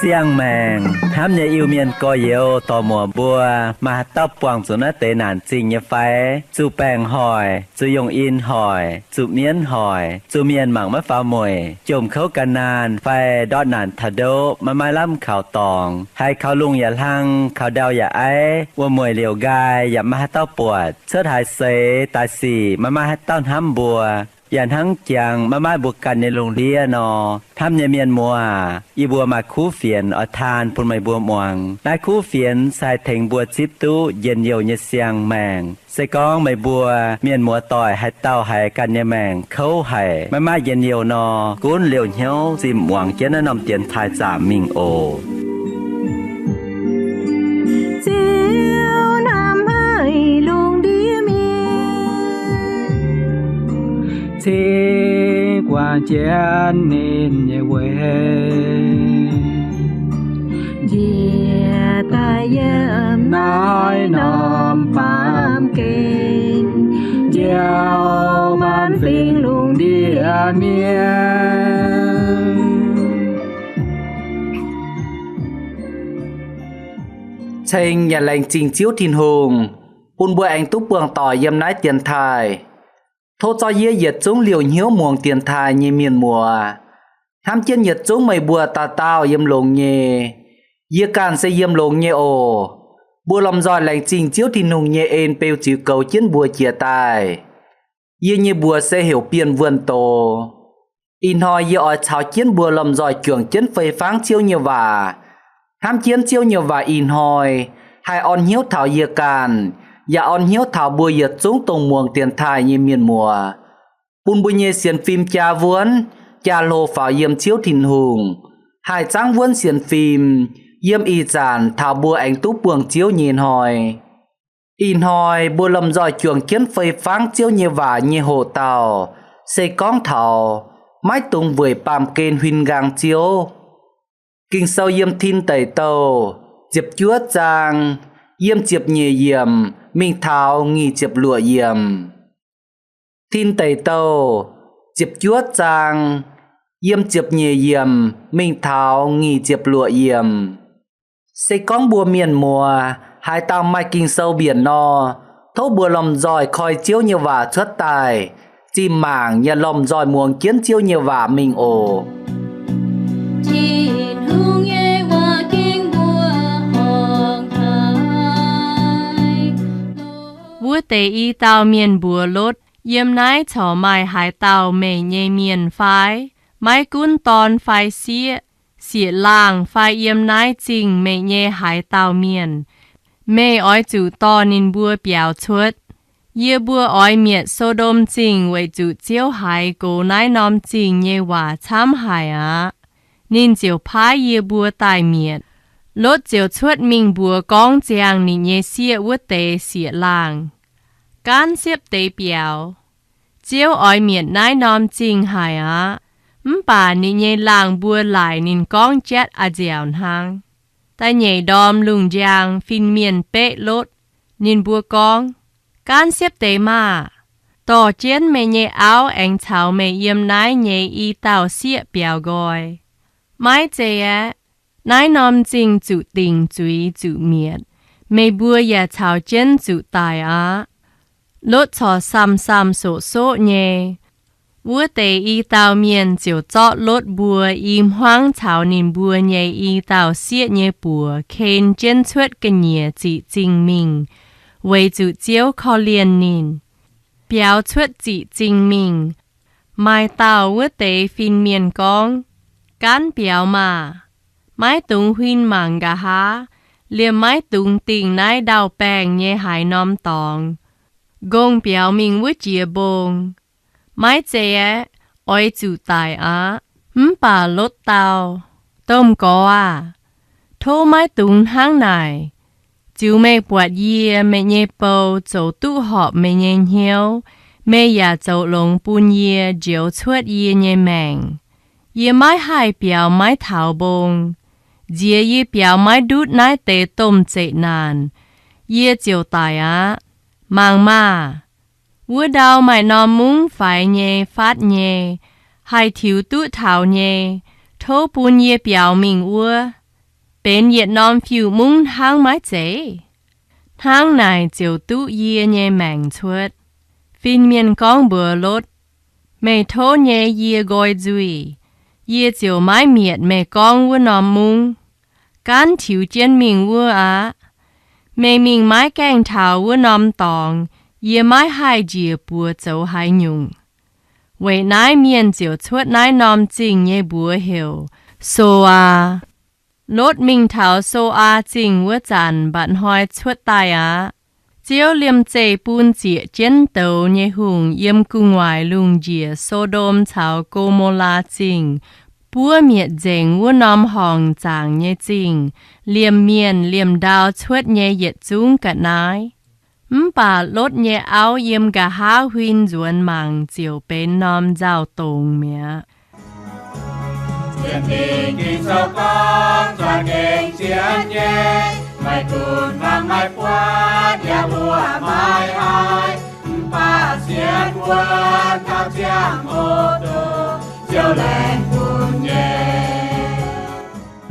Siang-maengc hnamv nyei Iu-Mienh gorx-youz dorc-muoc mbuo, maaih haaix dauh buangh zuqc naaiv deix naanc zingh nyei fai? Zuqc baengc hoic, zuqc yungh in hoic, zuqc mienv hoic, zuqc mienh mangc maiv faaux mueic, jomc kouv gan naanh fai ndortv naanc taux ndoqv maiv maaih lamh kaux dorngx, haiz kaux lungh yaac hlang, kaux ndau yaac aiv, wuom-mueic liouc nqaai yaac maiv maaih haaix dauh buatc, cuotv haaix seix daaih sic maiv maaih haaix dauh hnamv mbuo, yaac hnangv jangx maiv maaih mbuo ganh nyei lungh ndiev nor, hnamv nyei mienh muoz, yie mbuo maaih kuv fienx oix taan bun meih mbuo muangx. Naaiv kuv fienx se haih tengx mbuo zipv duqv njien-youh nyei siang-maengc. Se gorngv meih mbuo mienh muoz-doic haaix dauh haiz ganh nyei maengc kouv haic, maiv maaih njien-youh nor, gunv liouh hnyouv zinh muangx jienv naaiv norm dienx taaih zaamc mingh oc. Ziouv hnamv haic lungh ndiev mienh, cingx guangc jienv ninh nyei weic, njiec daaih yiem naaiv norm baamh gen, njoux maanc fingx lungh ndiev mienh. Ceng yaac laengz zingh Ziouv Tin-Hungh bun mbuo aengx duqv buangh doic yiem naaiv dienx taaih. Tov zorqv yie yietc zungv liouh hnyouv muangx dienx taaih nyei mienh muoz, hnamv jienv yietc zungv meih mbuo dauh dauh yiem longx nyei. Yie ganh se yiem longx nyei oc. Mbuo lomh nzoih laengz zingh Ziouv Tin-Hungh nyei en beu ziux goux jienv mbuo jiex daaih. Yie nyei mbuox se heuc Bienh Wuonh Doz. Ih hnoi yie oix caux jienv mbuo lomh nzoih juangc jienv fei fangv Ziouv nyei waac, hnamv jienv Ziouv nyei waac ih hnoi haih orn hnyouv taux yie ganh, yaac orn hnyouv taux mbuo yietc zungv dongh muangx dienx taaih nyei mienh muoz, bun mbuo nyei sienx fim jaa wuonv, jaa hlo faaux yiem Ziouv Tin-Hungh, haih zaangv wuonv sienx fim yiem ih zanc taux mbuo aengx duqv buangh Ziouv nyei hnoi. Ih hnoi mbuo lomh nzoih juangc jienv fei fangv Ziouv nyei waac nyei hoqc dauh se gorngv taux maiv dungx weic baamh gen huin nqaang Ziouv. Ging-Sou yiem Tin Deic Douh ziepc juov zaang, yiem ziepc nyeic yiemc mingh taux nyic ziepc luoqc yiemc. Tin Deic Douh ziepc juov zaang, yiem ziepc nyeic yiemc mingh taux nyic ziepc luoqc yiemc. Se gorngv mbuo mienh muoz haaix dauh maaih Ging-Sou mbienc nor, tov mbuo lomh nzoih koi Ziouv nyei waac cuotv daaih, zinh mangc yaac lomh nzoih muangx jienv Ziouv nyei waac mingh oc. Tin-Hungh nyei waac gengh mbuo horngc haic. Wuov deix i dauh mienh mbuox Lotv, Yiem naaiv corc maaih haaix dauh meih nyei mienh fai? Maiv gunv dorn fai sieqv, sieqv-laangh fai yiem naaiv zingh meih nyei haaix dauh mienh, meih oix zuqc dorh ninh mbuo biaux cuotv. Yie mbuo oix mietc So^ndom Zingh weic zuqc Ziouv haiz gox naaiv norm zingh nyei waac camv haic aqv. Ninh ziouc paaiv yie mbuo daaih mietc. Lotv ziouc cuotv mingh mbuox gorngv ziangh ninh nyei sieqv wuov deix sieqv-laangh, Gaanv siepv deix biaux. Ziouv oix mietc naaiv norm zingh haic aqv. Mv baac ninh nyei laangh mbuo laaic ninh gorngv jatv a'nziaauc hnangv. Da'nyeic ndorm lungh njang, fin-mienh beqv Lotv. Ninh mbuo gorngv, Gaanv siepv deix maah! Dorh jienv meih nyei auv aengx caux meih yiem naaiv nyei i dauh sieqv biaux nqoi. Maiv zei aeqv, naaiv norm zingh zuqc dingc zuiz zuqc mietc. Meih mbuo yaac caux jienv zuqc daic aqv. Lotv corc samh-samh soqv-soqv nyei. Wuov deix i dauh mienh ziouc zorqv Lotv mbuo i hmuangv caux ninh mbuo nyei i dauh sieqv nyei buoc ken jienv cuotv ga'nyiec ziqc zingh mingh, weic zuqc Ziouv korv-lienh ninh. Biaux cuotv ziqc zingh mingh, maaih dauh wuov deix fin-mienh gorngv, Gaanv biaux maah! Maiv dungx huin mangc nqa'haav, liemh maiv dungx dingh naaiv ndau-baengh nyei haaix norm dorngx. Nqongh biaux mingh wuov jiex mbong. Maiv zei aeqv, oix zuqc daic aqv. Mv baac Lotv dau, Domh Gorx aah! Tov maiv dungx hnangv naaic. Ziux meih buatc yie, meih nyei bou, zoux duqv horpc meih nyei hnyouv, meih yaac zoux longx bun yie njoux cuotv yie nyei maengc. Yie maiv haih biaux maiv taux mbong. Nziex yie biaux maiv ndutv naaiv deix domh zeqc naanc, yie ziouc daic aqv. Mangc maah! Wuov ndau maaih norm mungv faix nyei, fatv nyei, haih tiux duqv taux nyei, tov bun yie biaux mingh wuov, benx yietc norm fiuv-mungv hnangv maiv zeiz? Hnangv naaic ziouc duqv yie nyei maengc cuotv. Fin-mienh gorngv mbuox Lotv, Meih tov nyei yie nqoi nzuih, yie ziouc maiv mietc meih gorngv wuov norm mungv. Gaanv tiux jienv mingh wuov aqv. Meih mingh maiv gaengh taux wuov norm dorngx, yie maiv haih njiec buoz zoux haaix nyungc. Weic naaiv mienh ziouc cuotv naaiv norm zingh nyei mbuox heuc So^aa. Lotv mingh taux So^aa Zingh wuov zanc mba'hnoi cuotv daaih aqv. Ziouv liemh zeih bun zieqc jienv douz nyei hungh yiem gu'nguaaic lungh njiec So^ndom caux Go^mo^laa Zingh buov mietc nzengc wuov norm horngc zaangc nyei zingh, liemh mienh liemh ndau cuotv nyei yietc zungv ga'naaiv. Mv baac Lotv nyei auv yiem nqa'haav huin nzuonx mangc ziouc benx norm nzauh dongz mi'aqv.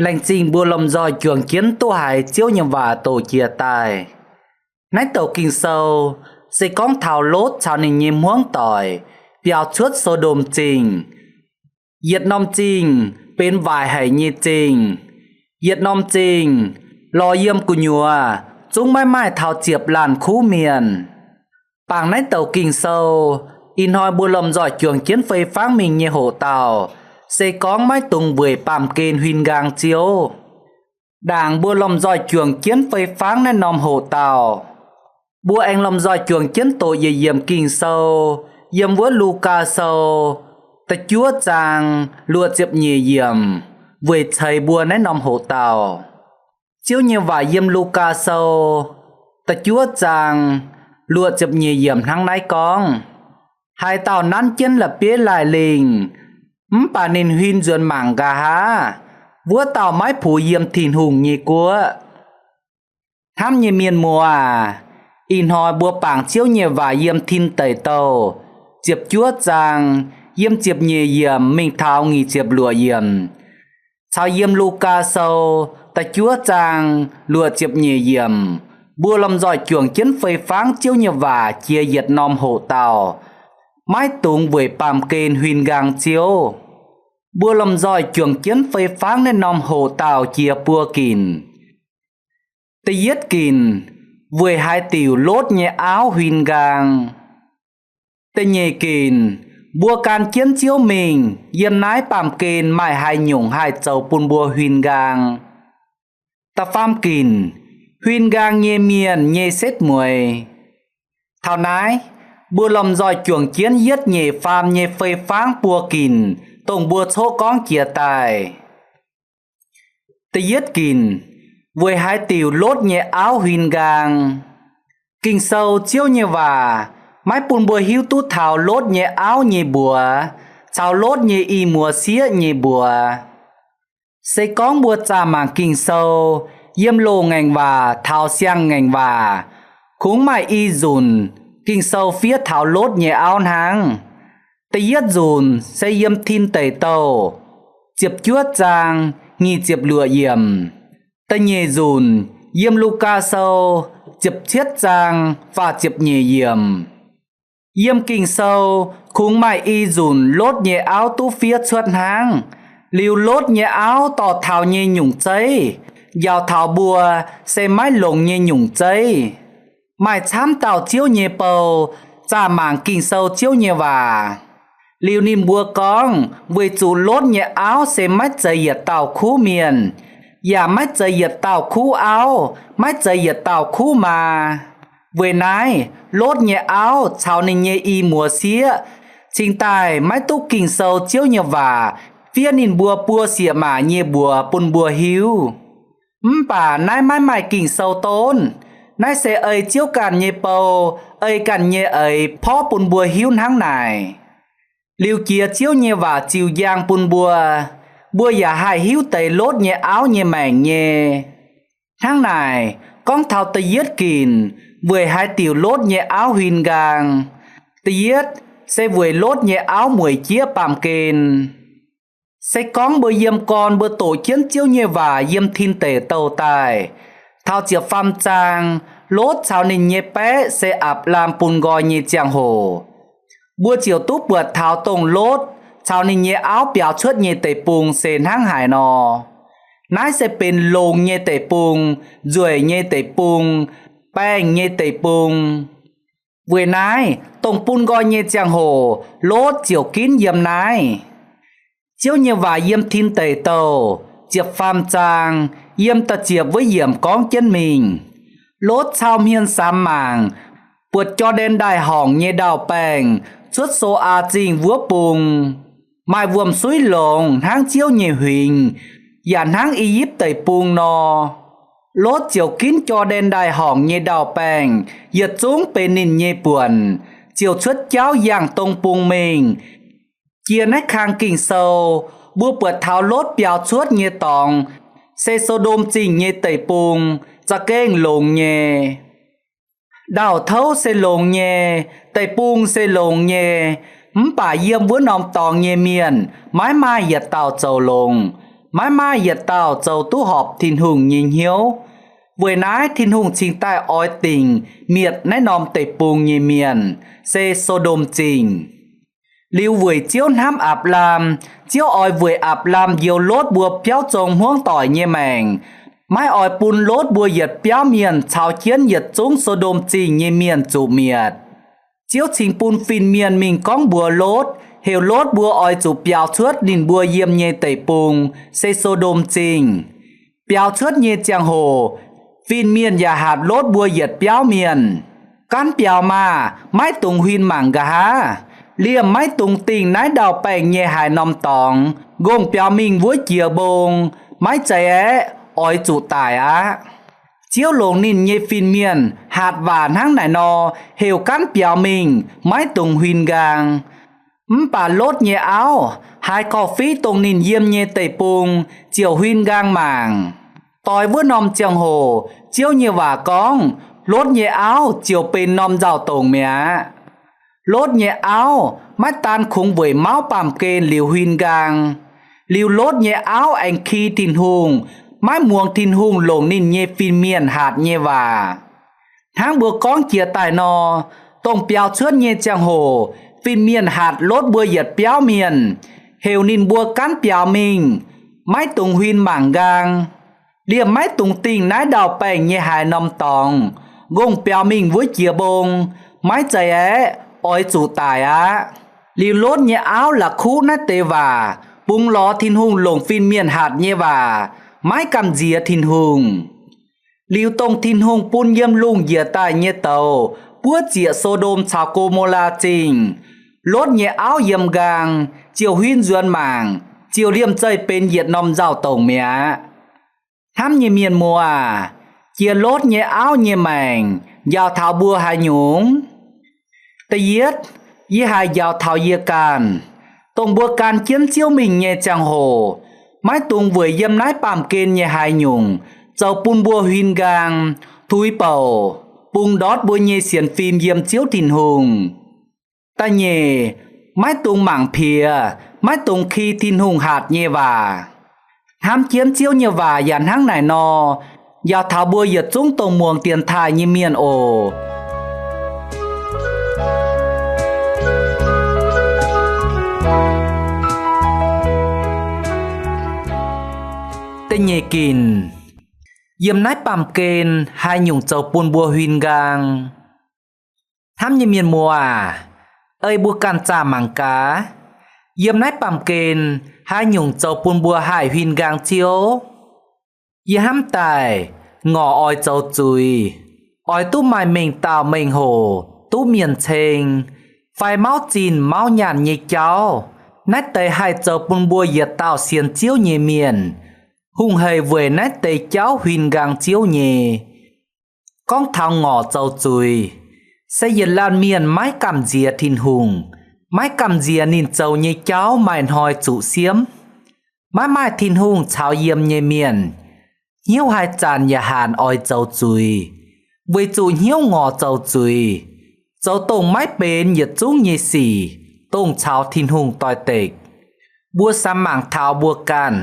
Laengz zingh mbuo lomh nzoih juangc jienv duqv haiz Ziouv nyei waac doqc jiex daaih. Naaiv douc Ging-Sou se gorngv taux Lotv caux ninh nyei hmuangv doic biaux cuotv So^ndom Zingh. Yietc norm zingh benx waaic haic nyei zingh. Yietc norm zingh lorz yiem gu'nyuoz zungv maiv maaih taux ziepc laanh kuv mienh. Bangc naaiv douc Ging-Sou, ih hnoi mbuo lomh nzoih juangc jienv fei fangv mingh nyei hoqc dauh se gorngv maiv dungx weic baamh gen huin nqaang Ziouv. Ndaangc mbuo lomh nzoih juangc jienv fei fangv naaiv norm hoqc dauh, mbuo aengx lomh nzoih juangc jienv doqc yietc yiemc Ging-Sou yiem wuov Lugaa Sou da'juov zaang luoqc ziepc nyeic yiemc weic ceix mbuo naaiv norm hoqc dauh. Ziouv nyei waac yiem Lugaa Sou da'juov zaang luoqc ziepc nyeic yiemc hnangv naaiv gorngv, Haaix dauh nanv jienv la'bieiv laih lingh, mv baac ninh huin nzuonx mangc nqa'haav, wuov dauh maiv puix yiem Tin-Hungh nyei guoqv. Hnamv nyei mienh muoz aac, ih hnoi mbuo bangc Ziouv nyei waac yiem Tin Deic Douh ziepc juov zaang, yiem ziepc nyeic yiemc mingh taux nyic ziepc luoqc yiemc, caux yiem Lugaa Sou da'juov zaang luoqc ziepc nyeic yiemc, mbuo lomh nzoih juangc jienv fei fangv Ziouv nyei waac jiex yietc norm hoqc dauh, maiv dungx weic baamh gen huin nqaang Ziouv. Mbuo lomh nzoih juangc jienv fei fangv naaiv norm hoqc dauh jiex buo ginc. Da'yietv ginc, weic haaix diuc Lotv nyei auv huin nqaang. Da'nyeic ginc, mbuo gan jienv Ziouv mingh yiem naaiv baamh gen maaih haaix nyungc haih zoux bun mbuo huin nqaang. Da'faam ginc, huin nqaang nyei mienh nyei setv mueiz. Taux naaiv, mbuo lomh nzoih juangc jienv yietv nyeic faam nyei fei fangv buo ginc, dongh mbuo coqv gorngv jiex daaih. Da'yietv ginc, weic haaix diuc Lotv nyei auv huin nqaang. Ging-Sou Ziouv nyei waac maiv bun mbuo hiuv duqv taux Lotv nyei auv nyei mbuox caux Lotv nyei i muoz sieqv nyei mbuox. Se gorngv mbuo zaah mangc Ging-Sou yiem loz-ngaengc waac taux siang-ngaengc waac, kungx maaih i nzunc Ging-Sou fiev taux Lotv nyei auv hnangv. Da'yietv nzunc se yiem Tin Deic Douh ziepc juov zaang nyic ziepc luoqc yiemc. Da'nyeic nzunc yiem Lugaa Sou ziepc cietv zaang faah ziepc nyeic yiemc. Yiem Ging-Sou kungx maaih i nzunc Lotv nyei auv duqv fiev cuotv hnangv. Liuz Lotv nyei auv dorh taux nyei nyungc zeiv, njaaux taux mbuo se maiv longx nyei nyungc zeiv. Maaih camv dauh Ziouv nyei bou zaah mangc Ging-Sou Ziouv nyei waac. Liuz ninh mbuo gorngv weic zuqc Lotv nyei auv se maiv zeiz yietc dauh kuv mienh, yaac maiv zeiz yietc dauh kuv auv, maiv zeiz yietc dauh kuv maa. Weic naaiv, Lotv nyei auv caux ninh nyei i muoz sieqv cingx daaih maiv duqv Ging-Sou Ziouv nyei waac fiev ninh mbuo buo sieqv maac nyei mbuox bun mbuo hiuv. Mv baac naaiv maiv maaih Ging-Sou donv. Naaiv se ei Ziouv ganh nyei bou, ei ganh nyei eix porv bun mbuo hiuv hnangv naaic. Liuz jiex Ziouv nyei waac ziux njang bun mbuo, Mbuo yaac haih hiuv deix Lotv nyei auv nyei maengc nyei. Hnangv naaic, gorngv taux da'yietv ginc, weic haaix diuc Lotv nyei auv huin nqaang? Da'yietv, se weic Lotv nyei auv mueic jieqv baamh gen. Se gorngv mbuo yiem gorn mbuo doqc jienv Ziouv nyei waac yiem tin deic douh daaih, taux ziepc faam zaang, Lotv caux ninh nyei baeqv se Apc^laam bun nqoi nyei ziangh hoc, mbuo ziouc duqv buatc taux dongh Lotv caux ninh nyei auv biaux cuotv nyei deic-bung se hnangv haaix nor. Naaiv se benx longx nyei deic-bung, nzueic nyei deic-bung, baengh nyei deic-bung. Weic naaiv, dongh bun nqoi nyei ziangh hoc Lotv ziouc ginv yiem naaiv. Ziouv nyei waac yiem Tin Deic Douh ziepc faam zaang, yiem da'ziepc wuov yiemc gorngv jienv mingh, Lotv cau hmien samx mangc, buatc Jor^ndaen Ndaaih horngc nyei ndau-baengh cuotv So^aa Zingh wuov bung, maaih wuom-suiv longx hnangv Ziouv nyei huingx yaac hnangv I^yipv Deic-Bung nor. Lotv ziouc ginv Jor^ndaen Ndaaih horngc nyei ndau-baengh yietc zungv benx ninh nyei buonc, ziouc cuotv jauv yangh dong bung mingh. Jiex naaiv kang Ging-Sou, mbuo buatc taux Lotv biaux cuotv nyei dorngx se So^ndom Zingh nyei deic-bung, za'gengh longx nyei. Ndau-touv se longx nyei, deic-bung se longx nyei, mv baac yiem wuov norm dorngx nyei mienh maiv maaih yietc dauh zoux longx, maiv maaih yietc dauh zoux duqv horpc Tin-Hungh nyei hnyouv. Weic naaiv Tin-Hungh cingx daaih oix dingc mietc naaiv norm deic-bung nyei mienh, se So^ndom Zingh. Liuz weic Ziouv hnamv Apc^laam, Ziouv oix weic Apc^laam njoux Lotv mbuo biauv zong hmuangv doic nyei maengc, maiv oix bun Lotv mbuo yietc biauv mienh caux jienv yietc zungv So^ndom Zingh nyei mienh zuqc mietc. Ziouv cingx bun fin-mienh mingh gorngv mbuox Lotv, heuc Lotv mbuo oix zuqc biaux cuotv ninh mbuo yiem nyei deic-bung, se So^ndom Zingh. Biaux cuotv nyei ziangh hoc, fin-mienh yaac hatc Lotv mbuo yietc biauv mienh, Gaanv biaux maah! Maiv dungx huin mangc nqa'haav. Liemh maiv dungx dingh naaiv ndau-baengh nyei haaix norm dorngx. Nqongh biaux mingh wuov jiex mbong, maiv zeiz aeqv, oix zuqc daic aqv. Ziouv longc ninh nyei fin-mienh hatc waac hnangv naaic nor heuc gaanv biaux mingh, maiv dungx huin nqaang. Mv baac Lotv nyei auv haiz korv-fiqv dongh ninh yiem nyei deic-bung ziouc huin nqaang mangc. Doix wuov norm ziangh hoc Ziouv nyei waac gorngv, Lotv nyei auv ziouc benx norm nzauh dongc mi'aqv. Lotv nyei auv maiv daan kungx weic mauv baamh gen liuz huin nqaang. Liuz Lotv nyei auv aengx ki Tin-Hungh, maiv muangx Tin-Hungh longc ninh nyei fin-mienh hatc nyei waac. Hnangv mbuo gorngv jiex daaih nor, dongh biaux cuotv nyei ziangh hoc fin-mienh hatc Lotv mbuo yietc biauv mienh, heuc ninh mbuo gaanv biaux mingh, maiv dungx huin mangc nqaang. Liemh maiv dungx dingh naaiv ndau-baengh nyei haaix norm dorngx. Nqongh biaux mingh wuov jiex mbong, maiv zeiz aeqv, oix zuqc daic aqv. Liuz Lotv nyei auv la'kuqv naaiv deix waac, bungx lorz Tin-Hungh longc fin-mienh hatc nyei waac, maiv gamh nziex Tin-Hungh. Liuz dongh Tin-Hungh bun yiem lungh njiec daaih nyei douz buov zieqc So^ndom caux Go^mo^laa Zingh, Lotv nyei auv yiem nqaang, ziouc huin nzuonx mangc, ziouc liemh zeih benx yietc norm nzauh dongc mi'aqv. Hnamv nyei mienh muoz aac, jiex Lotv nyei auv nyei maengc njaaux taux mbuo haaix nyungc? Da'yietv, yie haiz njaaux taux yie ganh. Dongh mbuo gan jienv Ziouv mingh nyei ziangh hoc, maiv dungx weic yiem naaiv baamh gen nyei haaix nyungc zoux bun mbuo huin nqaang, tuix bouc, bungx ndortv mbuo nyei sienx fim yiem Ziouv Tin-Hungh. Da'nyeic, maiv dungx mangc piex, maiv dungx ki Tin-Hungh hatc nyei waac. Hnamv jienv Ziouv nyei waac yaac hnangv naaic nor, njaaux taux mbuo yietc zungv dongh muangx dienx taaih nyei mienh oc. Da'nyeic ginc, yiem naaiv baamh gen haaix nyungc zoux bun mbuo huin nqaang? Hnamv nyei mienh muoz aac, ei mbuo ganh zaah mangc gaax. Yiem naaiv baamh gen haaix nyungc zoux bun mbuo haih huin nqaang Ziouv? Yie hnamv daaih, ngorc oix zoux zuiz, oix duqv maaih mengh dauh mengh hoc duqv mienh ceng, fai mauv zinh mauv nyaanh nyei jauv, naaiv deix haih zoux bun mbuo yietc dauh sienx Ziouv nyei mienh hungh hec weic naaiv deix jauv huin nqaang Ziouv nyei. Gorngv taux ngorc zoux zuiz, se yietc laanh mienh maiv gamh nziex Tin-Hungh, maiv gamh nziex ninh zoux nyei jauv maaih hnoi zuqc siemv. Maiv maaih Tin-Hungh caux yiem nyei mienh, hnyouv haaix zanc yaac hanc oix zoux zuiz, weic zuqc hnyouv ngorc zoux zuiz, zoux dongh maiv benx yietc zungv nyei sic, dongh caux Tin-Hungh doix-dekc. Mbuo samx mangc taux mbuo ganh.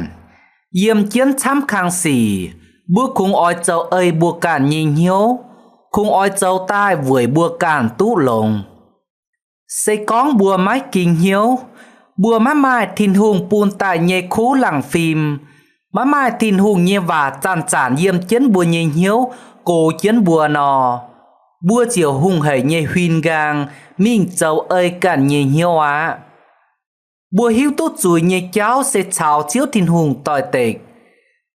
Yiem jienv camv kang sic, mbuo kungx oix zoux ei mbuo ganh nyei hnyouv, kungx oix zoux daaih weic mbuo ganh duqv longx. Se gorngv mbuo maiv ging hnyouv, mbuo maiv maaih Tin-Hungh bun daaih nyei kuv laangh fim, maiv maaih Tin-Hungh nyei waac zanc-zanc yiem jienv mbuo nyei hnyouv gox jienv mbuo nor, mbuo ziouc hungh haic nyei huin nqaang mingh zoux ei ganh nyei hnyouv aqv. Mbuo hiuv duqv zuiz nyei jauv se caux Ziouv Tin-Hungh doix-dekc.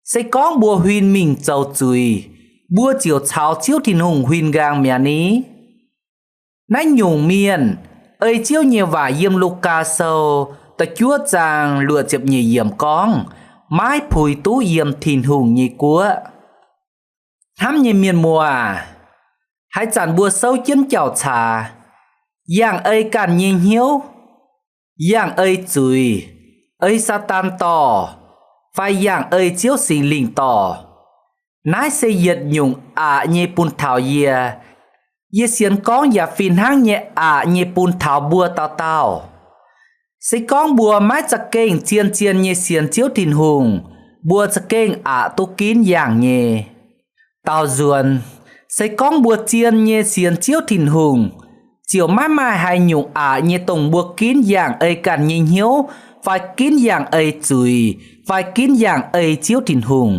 Se gorngv mbuo huin mingh zoux zuiz, mbuo ziouc caux Ziouv Tin-Hungh huin nqaang mi'aqv ni. Naaiv nyungc mienh ei Ziouv nyei waac yiem Lugaa Sou da'juov zaang luoqc ziepc nyeic yiemc gorngv, maiv puix duqv yiem Tin-Hungh nyei guoqv. Hnamv nyei mienh muoz, haaix zanc mbuo souv jienv jauv-caax, yangh ei ganh nyei hnyouv, yangh ei zuiz, ei Saadaan dorh, fai yangh ei Ziouv Singx Lingh dorh, naaiv se yietc nyungc aqc nyei bun taux yie. Yie sienx gorngv yaac fih hnangv nyei aqc nyei bun taux mbuo dauh dauh. Se gorngv mbuo maiv za'gengh zien-zien nyei sienx Ziouv Tin-Hungh, mbuo za'gengh aqc duqv ginv yangh nyei. Daaux nzuonx, se gorngv mbuo zien nyei sienx Ziouv Tin-Hungh, ziouc maiv maaih haaix nyungc aqc nyei dongh mbuo ginv yangh ei ganh nyei hnyouv, fai ginv yangh ei zuiz, fai ginv yangh ei Ziouv Tin-Hungh.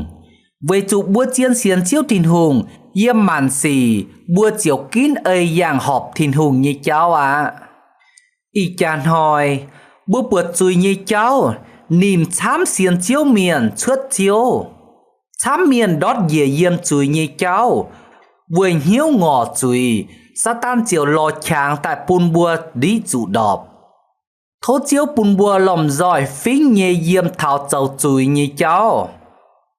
Weic zuqc mbuo zien sienx Ziouv Tin-Hungh, yiem maanc sic mbuo ziouc ginv ei yangh horpc Tin-Hungh nyei jauv aqv. Ih jaax hnoi, mbuo buatc zuiz nyei jauv nimc camv sienx Ziouv mienh cuotv Ziouv. Camv mienh ndortv njiec yiem zuiz nyei jauv, weic hnyouv ngorc zuiz, Saadaan ziouc lorz qangx daaih bun mbuo ndiqv zuqc ndorpc. Tov Ziouv bun mbuo lomh nzoih fingx nyei yiem taux zoux zuiz nyei jauv.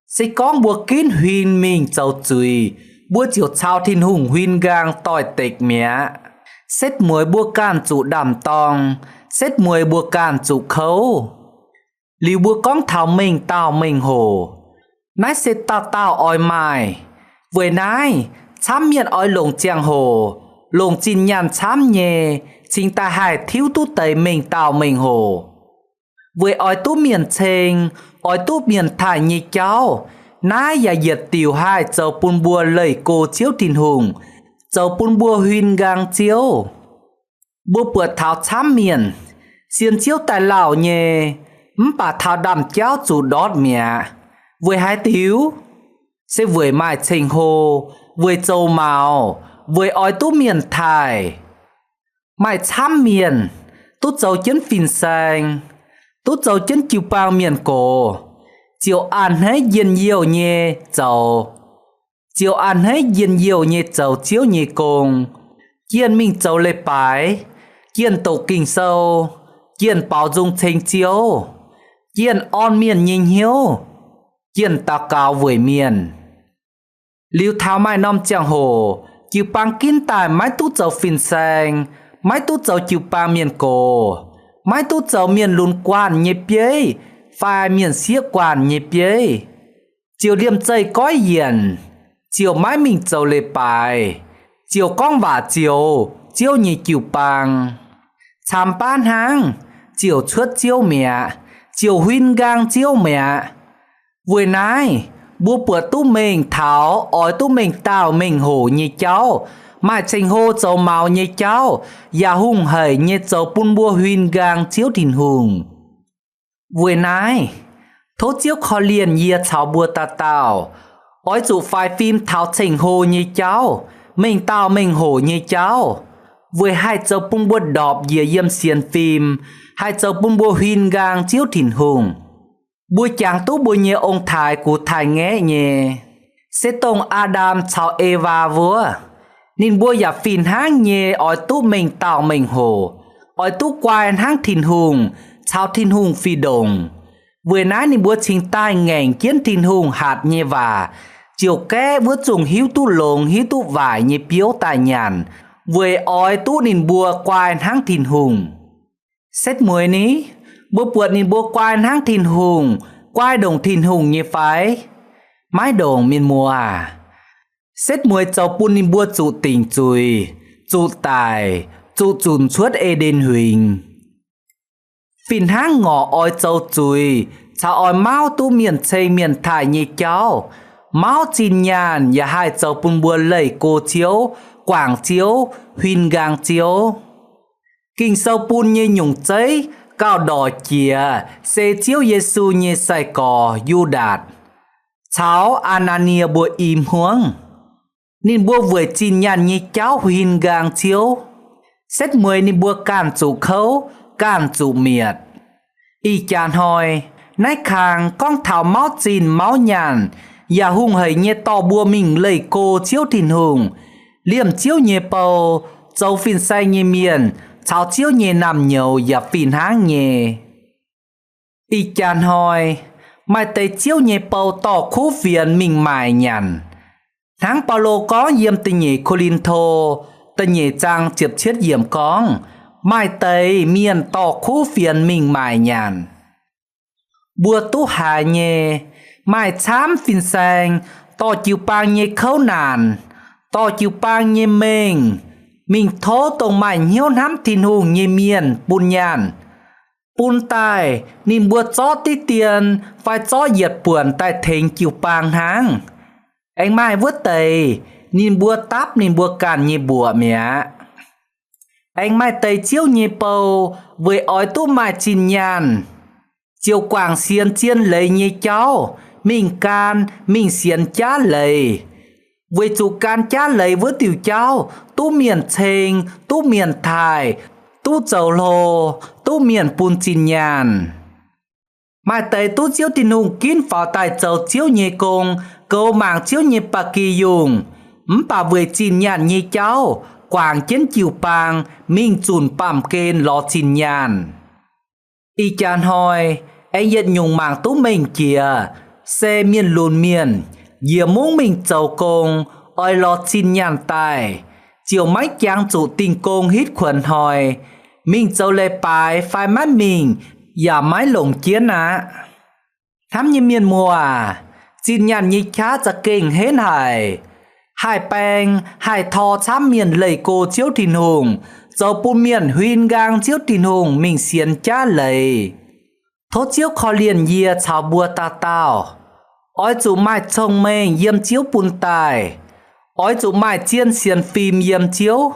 Se gorngv mbuo ginv huin mingh zoux zuiz, mbuo ziouc caux Tin-Hungh huin nqaang doix-dekc mi'aqv. Setv mueiz mbuo ganh zuqc ndaam-dorng, setv mueiz mbuo ganh zuqc kouv. Liuz mbuo gorngv taux mengh dauh mengh hoc, naaiv se dauh dauh oix maaih. Weic naaiv, camv mienh oix longc ziangh hoc, longc zinh nyaanh camv nyei, cingx daaih haih tiuv duqv deix mengh dauh mengh hoc. Weic oix duqv mienh ceng, oix duqv mienh taaih nyei jauv, naaiv yaac yietc diuc haih zoux bun mbuo leih go Ziouv Tin-Hungh, zoux bun mbuo huin nqaang Ziouv. Mbuo buatc taux camv mienh, sienx Ziouv daaih lauh nyei, mv baac taux ndaamv-jauv zuqc ndortv mi'aqv. Weic haaix diuc? Se weic maaih ceng-hlo, weic zoux maux, weic oix duqv mienh taaih. Maaih camv mienh duqv zoux jienv fin-saeng, duqv zoux jienv jiu-baang mienh gox, ziouc a'hneiv njien-youh nyei zoux, ziouc a'hneiv njien-youh nyei zoux Ziouv nyei gong, jienh mingh zoux leiz-baaix, jienh doqc Ging-Sou, jienh baaux nzung ceng Ziouv, jienh orn mienh nyei hnyouv, jienh daux gaux weic mienh. Liuz taux maaih norm ziangh hoc, jiu-baang ginv daaih maiv duqv zoux fin-saeng, maiv duqv zoux jiu-baang mienh gox, maiv duqv zoux mienh lunx guanh nyei bieiv fai mienh sieqv guanh nyei bieiv, ziouc liemh zeih goiv yienc, ziouc maiv mingh zoux leiz-baaix, ziouc gorngv waac zioux Ziouv nyei jiu-baang. Camx baav hnangv, ziouc cuotv Ziouv mi'aqv, ziouc huin nqaang Ziouv mi'aqv. Weic naaiv, mbuo buatc duqv mengh taux oix duqv mengh dauh mengh hoc nyei jauv, maaih ceng-hlo zoux maux nyei jauv, yaac hungh haic nyei zoux bun mbuo huin nqaang Ziouv Tin-Hungh. Weic naaiv, tov Ziouv korv-lienh yie caux mbuo dauh dauh, oix zuqc faix fim taux ceng-hlo nyei jauv, mengh dauh mengh hoc nyei jauv, weic haih zoux bun mbuo ndorpc njiec yiem sienx fim, haih zoux bun mbuo huin nqaang Ziouv Tin-Hungh. Mbuo jangx duqv mbuo nyei ong-taaix gux taaix-ngaeqv nyei, se dongh Aa^ndam caux Ewaa wuov. Ninh mbuo yaac fih hnangv nyei oix duqv mengh dauh mengh hoc, oix duqv guai hnangv Tin-Hungh, caux Tin-Hungh fih ndongc. Weic naaiv ninh mbuo cingx daaih ngaengc jienv Tin-Hungh hatc nyei waac, ziouc gaeqv wuov zungh hiuv duqv longx hiuv duqv waaic nyei biouv daaih nyanc, weic oix duqv ninh mbuo guai hnangv Tin-Hungh. Setv mueiz ni, mbuo buatc ninh mbuo guai hnangv Tin-Hungh, guai ndongc Tin-Hungh nyei fai? Maiv ndongc, mienh muoz aac. Setv mueiz zoux bun ninh mbuo zuqc dingc zuiz, zuqc daic, zuqc zunc cuotv E^nden Huingx. Fih hnangv ngorc oix zoux zuiz caux oix mauv duqv mienh ceng mienh taaih nyei jauv, mauv zinh nyaanh yaac haih zoux bun mbuo leih go Ziouv, guangc Ziouv, huin nqaang Ziouv. Ging-Sou bun nyei nyungc zeiv gauh ndorc jiex se Ziouv Yesu nyei sai-gorx, Yu^ndaatc, caux Aa^naa^nie mbuo i hmuangv. Ninh mbuo weic zinh nyaanh nyei jauv huin nqaang Ziouv. Setv mueiz ninh mbuo ganh zuqc kouv, ganh zuqc mietc. Ih jaax hnoi, naaiv kang gorngv taux mauv zinh mauv nyaanh yaac hungh hec nyei dorh mbuo mingh leih go Ziouv Tin-Hungh, liemh Ziouv nyei bou, zoux fin-saeng nyei mienh caux Ziouv nyei naamh nyouz yaac fih hnangv nyei. Ih jaax hnoi, maaih deix Ziouv nyei bou dorh kuv fienx mingh maaic nyanc. Hnangv Baulo gorngv yiem da'nyeic Ko^lin^to da'nyeic zaang ziepc cietv yiemc gorngv, maaih deix mienh dorh kuv fienx mingh maaic nyanc. Mbuo duqv haiz nyei, maaih camv fin-saeng dorh jiu-baang nyei kouv naanc, dorh jiu-baang nyei mengh mingh tov dongh maaih hnyouv hnamv Tin-Hungh nyei mienh bun nyaanh, bun daaih ninh mbuo zorqv diqv dien fai zorqv yietc buonc daaih tengx jiu-baang hnangv. Aengx maaih wuov deix, ninh mbuo dapv ninh mbuo ganh nyei mbuoqc mi'aqv. Aengx maaih deix Ziouv nyei bou weic oix duqv maaih zinh nyaanh, ziouc guangc sienx zien leiz nyei jauv mingh gan, mingh sienx jaav leiz, weic zuqc gan jaav leiz wuov diuh jauv duqv mienh ceng, duqv mienh taaih, duqv zoux hlo, duqv mienh bun zinh nyaanh. Maaih deix duqv Ziouv Tin-Hungh ginv faaux daaih zoux Ziouv nyei gong, goux mangc Ziouv nyei ba'gi yungh, mv baac weic zinh nyaanh nyei jauv guangc jienv jiu-baang mingh zunc baamh gen lorz zinh nyaanh. Ih jaax hnoi, aengx yietc nyungc mangc duqv mengh jiex se mienh lunx mienh njiec mungv mingh zoux gong, oix lorz zinh nyaanh daaih, ziouc maiv jangx zuqc Dingh Gong hitv kuonx hnoi, mingh zoux leiz-baaix fai maiv mingh yaac maiv longc jienv aqv. Hnamv nyei mienh muoz aac, zinh nyaanh nyei qaqv za'gengh henv haic. Haih baeng haih tor camv mienh leih go Ziouv Tin-Hungh, zoux bun mienh huin nqaang Ziouv Tin-Hungh mingh sienx jaav leiz. Tov Ziouv korv-lienh yie caux mbuo dauh dauh. Oix zuqc maaih cong-mengh yiem Ziouv bun daaih. Oix zuqc maaih zien sienx fim yiem Ziouv,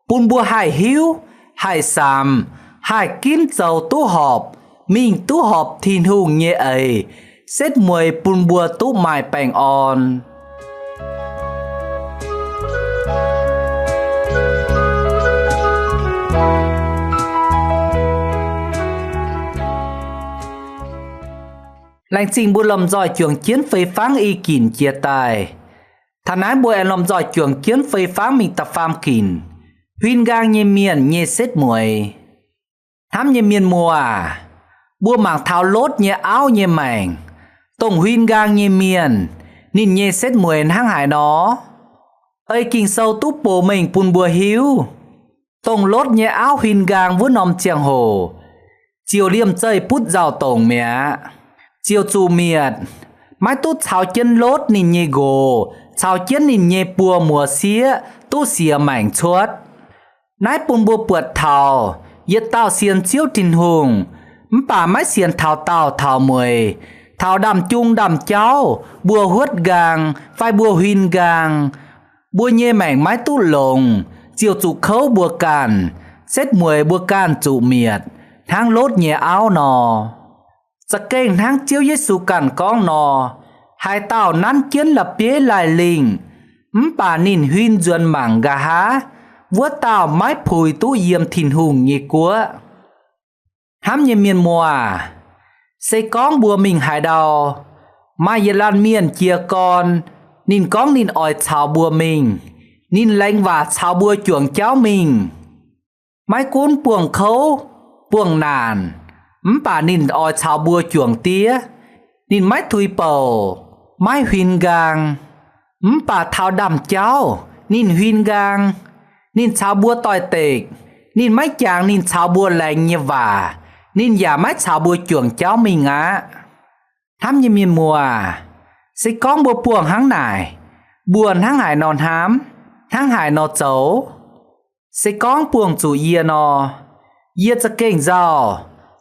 bun mbuo haih hiuv, haih samx, haih ginv zoux duqv horpc, mingh duqv horpc Tin-Hungh nyei eix, setv mueiz bun mbuo duqv maaih baengh orn. Laengz zingh mbuo lomh nzoih juangc jienv fei fangv i ginc jiex daaih. Taux naaiv mbuo aengx lomh nzoih juangc jienv fei fangv mingh da'faam ginc, huin nqaang nyei mienh nyei setv mueiz. Hnamv nyei mienh muoz aac, mbuo mangc taux Lotv nyei auv nyei maengc, dongh huin nqaang nyei mienh, ninh nyei setv mueiz hnangv haaix nor? Ei Ging-Sou duqv box mengh bun mbuo hiuv, dongh Lotv nyei auv huin nqaang wuov norm ziangh hoc, ziouc liemh zeih butv nzauh dongc mi'aqv, ziouc zuqc mietc, maiv duqv caux jienv Lotv ninh nyei nqox caux jienv ninh nyei buo muoz-sieqv duqv siex maengc cuotv. Naaiv bun mbuo buatc taux yietc dauh sienx Ziouv Tin-Hungh, mv baac maiv sienx taux daauh taux mueiz, taux ndaamv-jung ndaamv-jauv mbuo huotv nqaang fai mbuo huin nqaang, mbuo nyei maengc maiv duqv longx, ziouc zuqc kouv mbuo ganh, setv mueiz mbuo ganh zuqc mietc, hnangv Lotv nyei auv nor. Za'gengh hnangv Ziouv Yesu ganh gorngv nor, haaix dauh nanv jienv la'bieiv laih lingh, mv baac ninh huin nzuonx mangc nqa'haav, wuov dauh maiv puix duqv yiem Tin-Hungh nyei guoqv. Hnamv nyei mienh muoz aac, se gorngv mbuo mingh haaix ndau, maaih yietc laanh mienh jiez gorn, ninh gorngv ninh oix caux mbuo mingh, ninh laengz waac caux mbuo juangc jauv mingh. Maiv gunv buangh kouv, buangh naanc, mv baac ninh oix caux mbuo juangc diev. Ninh maiv tuix bouc, maiv huin nqaang, mv baac taux ndaamv-jauv ninh huin nqaang. Ninh caux mbuo doix-dekc. Ninh maiv jangx ninh caux mbuo laengz nyei waac. Ninh yaac maiv caux mbuo juangc jauv mingh aqv. Hnamv nyei mienh muoz, se gorngv mbuo buangh hnangv naaic, mbuo hnangv haaix nor hnamv, hnangv haaix nor zoux? Se gorngv buangh zuqc yie nor, yie za'gengh nzauh,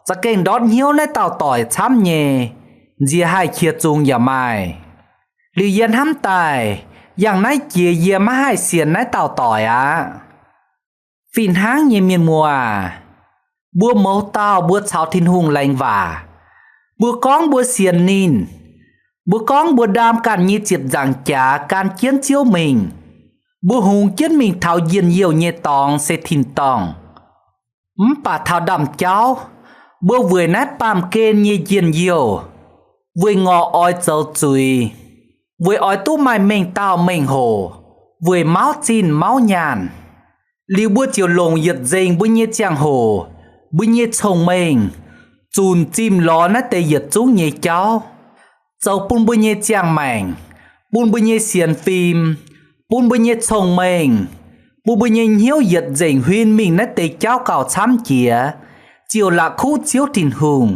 za'gengh ndortv hnyouv naaiv dauh doic camv nyei, nziex haih qiex zungx yaac maaih. Liuz yie hnamv daaih, yangh naaiv jiex yie maiv haih sienx naaiv dauh doic aqv. Fih hnangv nyei mienh muoz aac, mbuo mouz dauh mbuo caux Tin-Hungh laengz waac, mbuo gorngv mbuo sienx ninh, mbuo gorngv mbuo ndaam ganh nyei ziepc nzaangc jaax gan jienv Ziouv mingh, mbuo hungx jienv mingh taux njien-youh nyei dorngx se tin-dorngh. Mv baac taux ndaamv-jauv, mbuo weic naaiv baamh gen nyei njien-youh, weic ngorc oix zoux zuiz, weic oix duqv maaih mengh dauh mengh hoc, weic mauv zinh mauv nyaanh, liuz mbuo ziouc longc yietc nzengc mbuo nyei ziangh hoc, mbuo nyei cong-mengh, zunc zimh lorz naaiv deix yietc zungv nyei jauv, zoux bun mbuo nyei ziangh maengc, bun mbuo nyei sienx fim, bun mbuo nyei cong-mengh, bun mbuo nyei hnyouv yietc nzengc huin mingh naaiv deix jauv gauh camv jiex, ziouc la'kuqv Ziouv Tin-Hungh,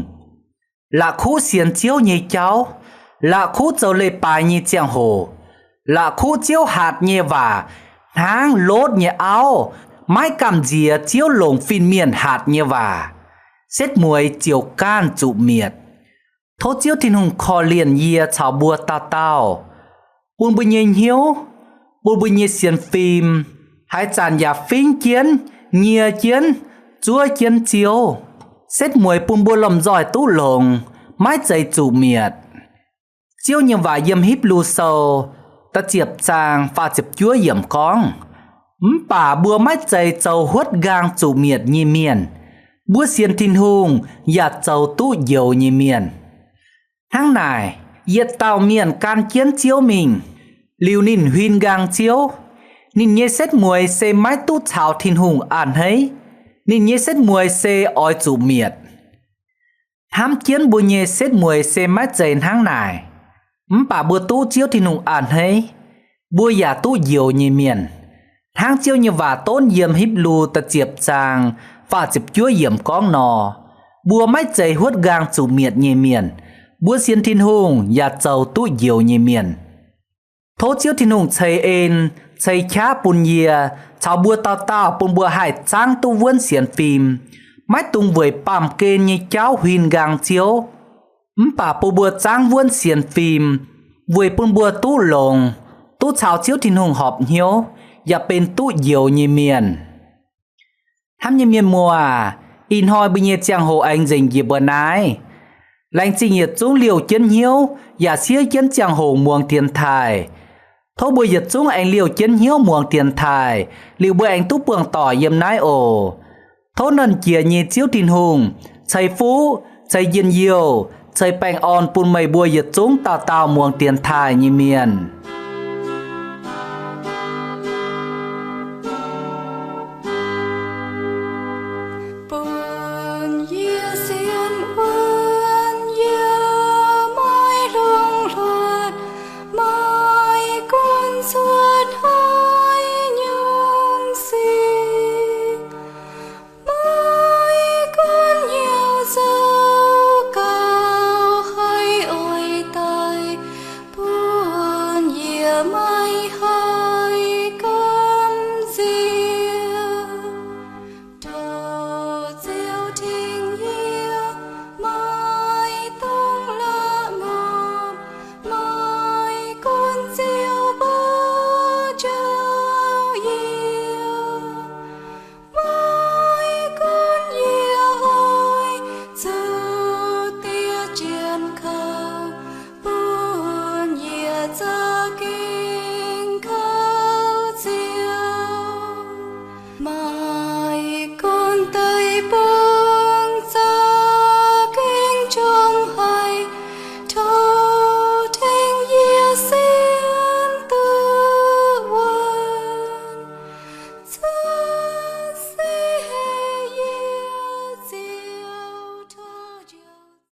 la'kuqv sienx Ziouv nyei jauv, la'kuqv zoux leiz-baaix nyei ziangh hoc, la'kuqv Ziouv hatc nyei waac hnangv Lotv nyei auv maiv gamh nziex Ziouv longc fin-mienh hatc nyei waac, setv mueiz ziouc gaanv zuqc mietc. Tov Ziouv Tin-Hungh korv-lienh yie caux mbuo dauh dauh, bun mbuo nyei hnyouv, bun mbuo nyei sienx fim, haaix zanc yaac fingv jienv, nyie jienv, zuov jienv Ziouv, setv mueiz bun mbuo lomh nzoih duqv longx, maiv zeiz zuqc mietc. Ziouv nyei waac yiem Hipv^lu Sou da'ziepc zaang faah ziepc juov yiemc gorngv, mv baac mbuo maiv zeiz zoux huotv nqaang zuqc mietc nyei mienh. Mbuo sienx Tin-Hungh yaac zoux duqv njoux nyei mienh. Hnangv naaic, yietc dauh mienh gan jienv Ziouv mingh, liuz ninh huin nqaang Ziouv, ninh nyei setv mueiz se maiv duqv caux Tin-Hungh a'hneiv. Ninh nyei setv mueiz se oix zuqc mietc. Hnamv jienv mbuo nyei setv mueiz se maiv zeiz hnangv naaic, mv baac mbuo duqv Ziouv Tin-Hungh a'hneiv, mbuo yaac duqv njoux nyei mienh. Hnangv Ziouv nyei waac donv yiem Hipv^lu da'ziepc zaang faah ziepc juov yiemc gorngv nor, mbuo maiv zeiz huotv nqaang zuqc mietc nyei mienh. Mbuo sienx Tin-Hungh yaac zoux duqv njoux nyei mienh. Tov Ziouv Tin-Hungh ceix en, ceix qaqv bun yie caux mbuo dauh dauh bun mbuo haih zaangv duqv wuonv sienx fim, maiv dungx weic baamh gen nyei jauv huin nqaang Ziouv, mv baac bun mbuo zaangv wuonv sienx fim, weic bun mbuo duqv longx, duqv caux Ziouv Tin-Hungh horpc hnyouv, yaac benx duqv njoux nyei mienh. Hnamv nyei mienh muoz, ih hnoi mbuo nyei ziangh hoc aengx nzengc njiec mbuo naaiv. Laengz zingh yietc zungv liouh jienv hnyouv yaac siev jienv ziangh hoc muangx dienx taaih. Tov mbuo yietc zungv aengx liouh jienv hnyouv muangx dienx taaih, liuz mbuo aengx duqv buangh doic yiem naaiv oc. Tov Nernh Jiex nyei Ziouv Tin-Hungh ceix fuqv, ceix njien-youh, ceix baengh orn bun meih mbuo yietc zungv dauh dauh muangx dienx taaih nyei mienh. Bun yie sienx wuonv yie maiv longx hluotv, maiv gunv cuotv haaix nyungc sic. Maiv gunv hnyouv zoux gauh haiz oix daic, bun yie maiv haih gamh nziex. Tov Ziouv tengx yie, maiv dungx la'ngopv, maiv gunv Ziouv mbuo njoux yie. Maiv gunv yie oix zuqc diev jienv kaux, bun yie za'gengh kaux Ziouv. Maiv gunv deic-bung